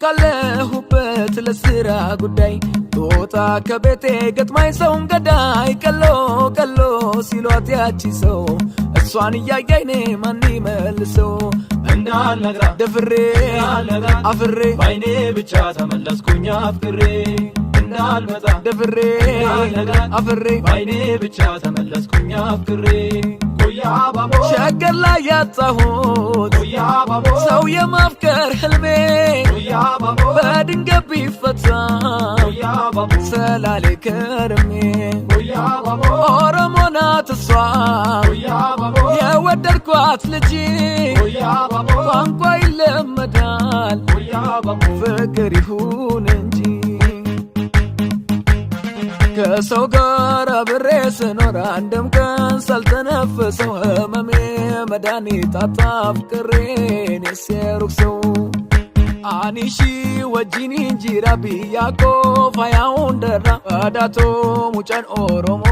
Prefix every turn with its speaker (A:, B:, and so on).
A: ካለሁበት ለስራ ጉዳይ ጦጣ ከቤቴ ገጥማኝ ሰውን ገዳይ ቀሎ ቀሎ ሲሏት ያቺ ሰው እሷን እያየኝ ማን ይመልሰው?
B: እንዳልነግራት
A: ደፍሬ
B: እንዳልነግራት
A: አፍሬ
B: ባይኔ ብቻ ተመለስኩኝ አፍቅሬ። እንዳልመጣ
A: ደፍሬ
B: እንዳልነግራት
A: አፍሬ
B: ባይኔ ብቻ ተመለስኩኝ አፍቅሬ። ጉያ ባቦ
A: ሸገር ላይ ያጣሁት
B: ጉያ ባቦ
A: ሰው የማፍቀር ህልሜ
B: ጉያ ባቦ
A: በድንገት ቢፈታ
B: ጉያ ባቦ
A: ሰላሌ ከርሜ
B: ጉያ ባቦ
A: ኦሮሞ ናት እሷ
B: ጉያ ባቦ
A: የወደድኳት ልጅ
B: ጉያ ባቦ
A: ቋንቋ ይለመዳል
B: ጉያ ባቦ
A: ፍቅር ይሁን እንጂ። ከሰው ጋር አብሬ ስኖር አንድም ቀን ሳልተነፍሰው ህመሜ መድኃኒት አጣ አፍቅሬ እኔስ የሩቅ ሰው። Ani ishii wajjiniin jira biyya koo faaya hundarra Adaatoo mucaan Oromoo.